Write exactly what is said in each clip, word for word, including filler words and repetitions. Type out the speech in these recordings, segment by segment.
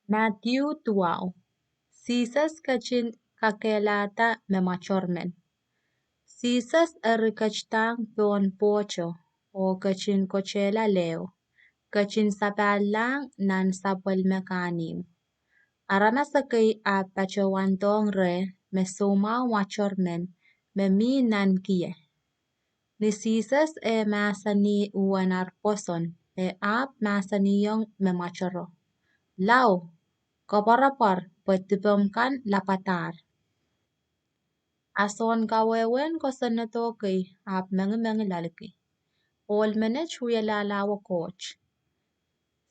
Madiu duwau. Sises ketin kakehlahda me mwator men. Sises eri ketidahng pohn pwohto oh ketin kotehla leho, ketin sapahlahng nan sapwellime kahnimw. Aramas ekei ahpw patohwandohng reh me soumwahu mwator men me mi nan kie. Ni Sises eh mahsanih uwen ar pwoson, e ahpw mahsanihong me mwatoro, "Lao, koapworopwor, pwe dipomw kan lapwadahr." A soun kawehwehn kosonnedo kei ahpw mengimengih loaliki, "Ohl menet wialahlawo Koht."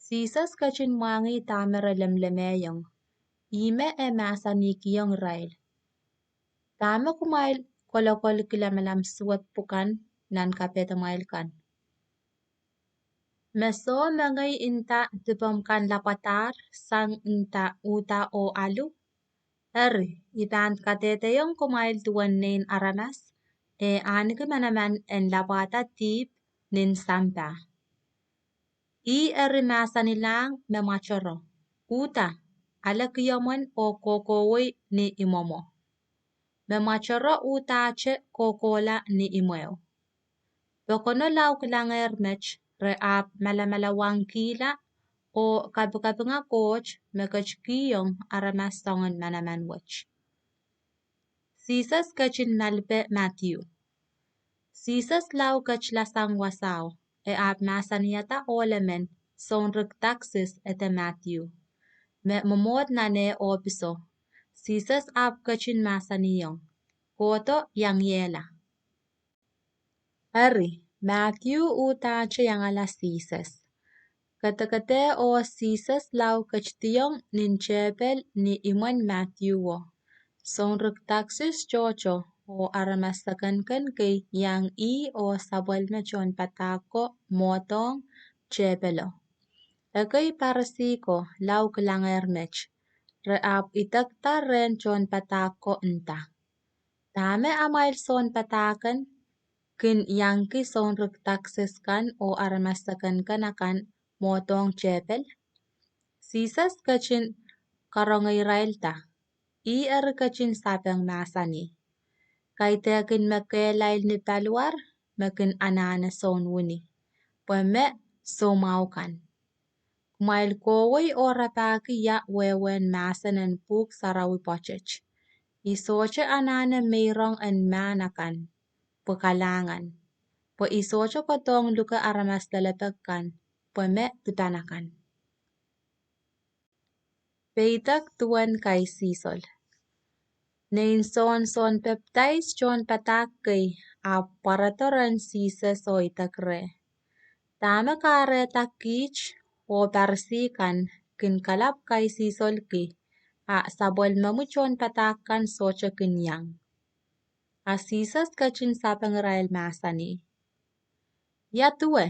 Sises ketin mwahngih dahme re lemlemehiong, ihme e mahsanihkihong irail, "Dahme kumwail kolokolki lamalam suwed pwukan nan kapehdamwail kan? Me soh mengei nda dipomw kan lapwadahr sang nda uhda oh alu? Eri, I pahn kadehdehiong kumwail duwen Nein Aramas, e ahneki manaman en lapwada dihp nin sampah." Ih eri mahsanilahng me mwatoro, "Uhda, ale kiomwen oh kohkohwei ni imwomwo." Me mwatoro uhdahte kohkohla ni imwehu. Pokono lao kilangehr met, re ahpw malamalawangkihla oh kapikapinga Koht me ketikihong aramas soangen manaman wet. Sises ketin malipe Madiu. Sises lao ketila sang wasao, e ahpw mahsanihada ohl emen, sounrik daksis ede Madiu, me mwomwohd nan eh ohpiso. Sises ahpw ketin mahsanihong, "Kohdo, iangiehla." Eri, Madiu uhdahte iangala Sises. Kedekede oh Sises lao ketidiong nin tehpel ni imwen Madiuo. Sounrik daksis tohto oh aramas sekenken kei iang ih oh sapwellime tohnpadahk ko mwohdohng tehpelo. Ekei Parisi ko lao kilangehr met, re ahpw idekda rehn tohnpadahk ko nda, "Dahme amwail sounpadahk en kin iangki sounrik daksis kan oh aramas sekenken akan mwohdohng tehpel?" Sises ketin karongeirailda, ih eri ketin sapeng mahsanih, "Kaidehkin me kehlail ni paliwar me kin anahne soun wini, pwe me soumwahu kan. Kumwail kohwei oh rapahki ia wehwehn mahsen en Pwuhk Sarawi pwoatet: 'I sohte anahne meirong en mahn akan pwe kalahngan, pwe I sohte kohdohng luke aramas lelepek kan pwe me dipan akan.'" Peidek duwen Kaisihsol. Nein Sohn Sounpapidais tohnpadahk kei ahpw pwarodo rehn Sises oh idek reh, "Dahme kahrehda kiht oh Parisi kan kin kalap kaisihsolki, a sapwellimomwi tohnpadahk kan sohte kin iang?" A Sises ketin sapeng irail mahsanih, "Ia duwe,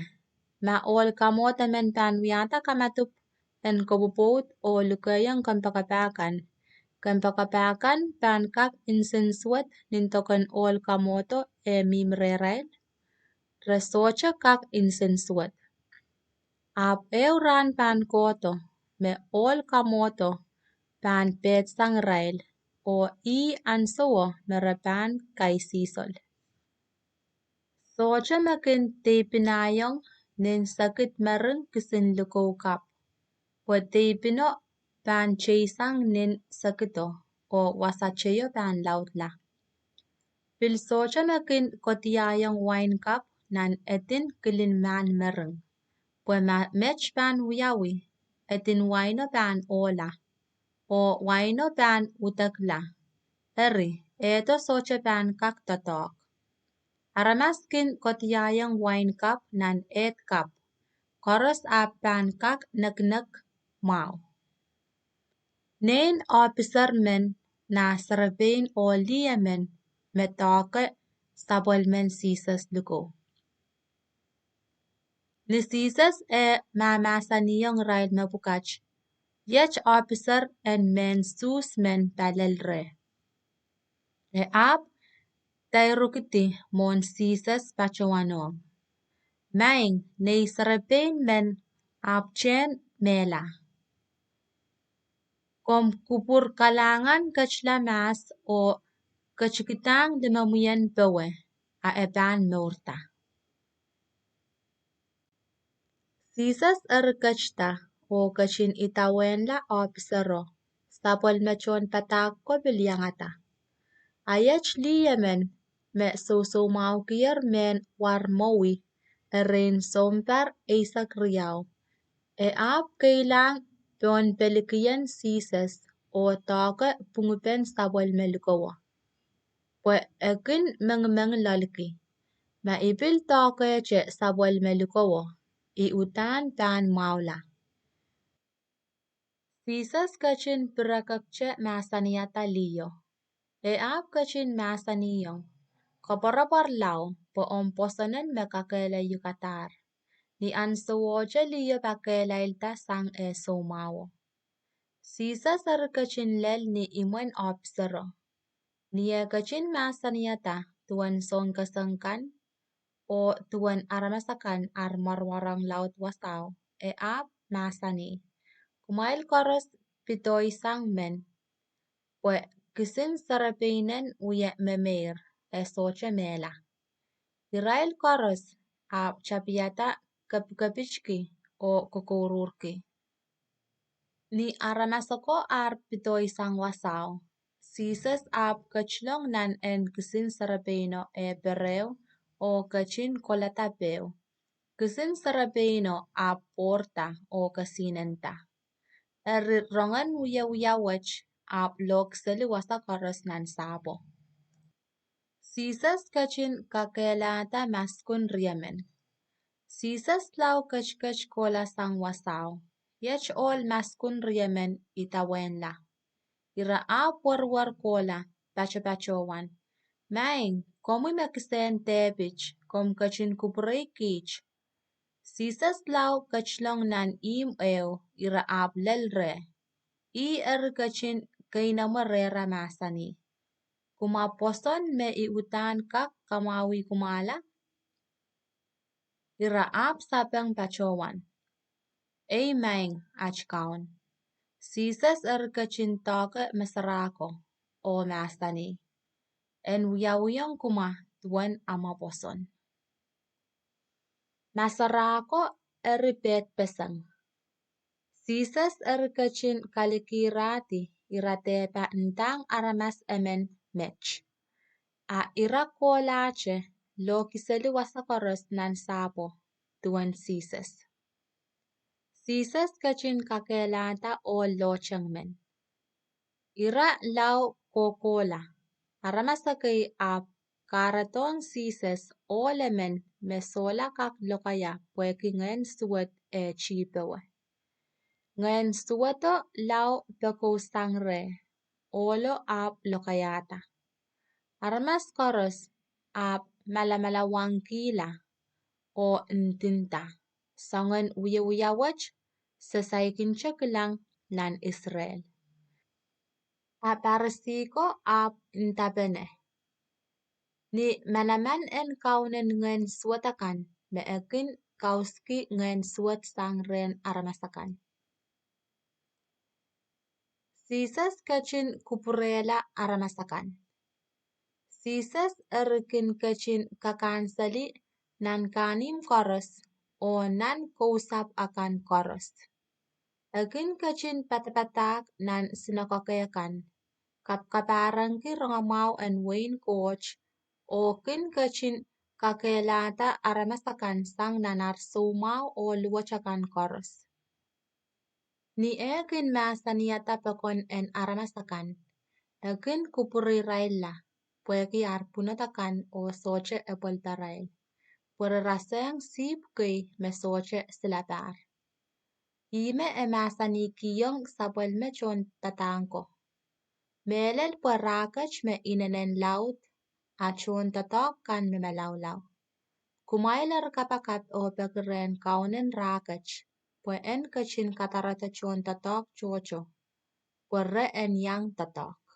ma ohl kamwohd emen pahn wiahda kamadipw en kopwopwoud oh lukehiong kompoakepah kan, kompoakepah kan pahn kak nsensuwed nin doken ohl kamwohdo eh mihmi rehrail? Re sohte kak nsensuwed. Ahpw ehu rahn pahn kohdo me ohl kamwohdo pahn peidsang irail, oh ih ahnsowo me re pahn kaisihsol. Sohte me kin deipinahiong nin sekid mering kisin likou kapw, pwe deipino pahn teisang nin sekido, oh wasa teio pahn laudla. Pil sohte me kin kodiahiong wain kapw nan edin kilin mahn mering, pwe ma met pahn wiawi, edin waino pahn ohla, oh waino pahn udekla. Eri, ehdo sohte pahn kak doadoahk. Aramas kin kodiahiong wain kapw nan eht kapw, koaros ahpw pahn kak nekinek mwahu. Nein ohpiser men nah serepein ohl lih emen me doahke sapwellimen Sises likou." Ni Sises eh mahmahsanihong irail mepwukat, iet ohpiser en mehn Suhs men palel reh. E ahpw dairukidi mwohn Sises patohwanohng, "Maing, nei serepein men ahpw tehn mehla." Komw kupwur kalahngan ketila mahs oh ketikidahng limomwien powe, a e pahn mourda. Sises eri ketida oh ketin idawehnla ohpisero, sapwellime tohnpadahk ko pil iangada. A iet lih emen me sousoumwahukier mehn war mwowi, erein sounpar eisek riau, e ahpw keilahng pohn pelikien Sises oh doahke pwungipen sapwellime likowo, pwe e kin mengimeng loaliki, ma I pil doahkehte sapwellime likowo, I uhdahn pahn mwahula. Sises ketin pirekekte mahsanihada liho. E ahpw ketin mahsanihong, Koapworopwor lao, pwe omw pwosonen me kakehlailkadahr. Ni ahnsowohte liho pakehlailda sang eh soumwahuo. Sises eri ketin lel ni imwen ohpisero. Ni eh ketin mahsanihada duwen sounkeseng kan oh duwen aramas akan ar mwarmwarong laud wasao, e ahpw mahsanih, Kumwail koaros pidoisang men, pwe kisin serepeinen wie memeir, e sohte mehla. Irail koaros ahpw tapihada kepikepitki oh kokouruhrki. Ni aramas ako ar pidoisang wasao, Sises ahpw ketilong nan en kisin serepeino eh pereo oh ketin kolada peho. Kisin serepeino ahpw pwourda oh kesihnenda. Eri rongen wiewia wet ahpw lohkiseli wasa koaros nan sahpwo. Sises ketin kakehlahda maskun riemen. Sises lao ketiket kohla sang wasao, iet ohl maskun riemen idawehnla. Ira ahpw werwer kohla, patopatohwan, Maing, komwi me kisehn Depit, komw ketin kupwurei kiht. Sises lao ketilong nan ihmw ehu, ira ahpw lel reh. Ih eri ketin keinemwe rehra mahsanih, Kumwa pwoson me I uhdahn kak kamwahwih kumwahla? Ira ahpw sapeng patohwan, Ei Maing, at Kaun. Sises eri ketin doahke mesara ko oh mahsanih, En wiawihong kumwa duwen amwa pwoson. Mesara ko eri pehdpeseng. Sises eri ketin kalikirahdi ira dehpa ndahng aramas emen met, a ira kohlahte lohkiseli wasa koaros nan sahpwo duwen Sises. Sises ketin kakehlahda ohl lohteng men. Ira lao kohkohla, aramas ekei ahpw kahredohng Sises ohl emen me sohla kak lokaia pwehki ngehn suwed eh tih powe. Ngehn suwedo lao pekousohng reh, ohlo ahpw lokaiahda. Aramas koaros ahpw malamalawangkihla oh ndinda, soangen wiewia wet se saikinte kilang nan Israel. A Parisi ko ahpw ndapene ni manaman en kaunen ngehn suwed akan me e kin kauski ngehn suwed sang rehn aramas akan. Sises ketin kupwurehla aramas akan. Sises eri kin ketin kakanseli nan kahnimw koaros oh nan kousapw akan koaros. E kin ketin padapadahk nan sinakoke kan, kapkapahrengki rongamwahu en wehin Koht, oh kin ketin kakehlahda aramas akan sang nan ar soumwahu oh luwet akan koaros. Ni eh kin mahsanihada pokon en aramas akan, e kin kupwurirailla pwehki ar pwunod akan oh sohte epwelparail, pwe re rasehng sihpw kei me sohte silapahr. Ihme e mahsanihkihong sapwellime tohnpadahk ko, Mehlel pwe rahket me inenen laud, a tohndoadoahk kan me malaulau. Kumwail eri kapakap oh peki rehn kaunen rahket, pwe en ketin kadarada tohndoadoahk tohto, pwe re en iang doadoahk.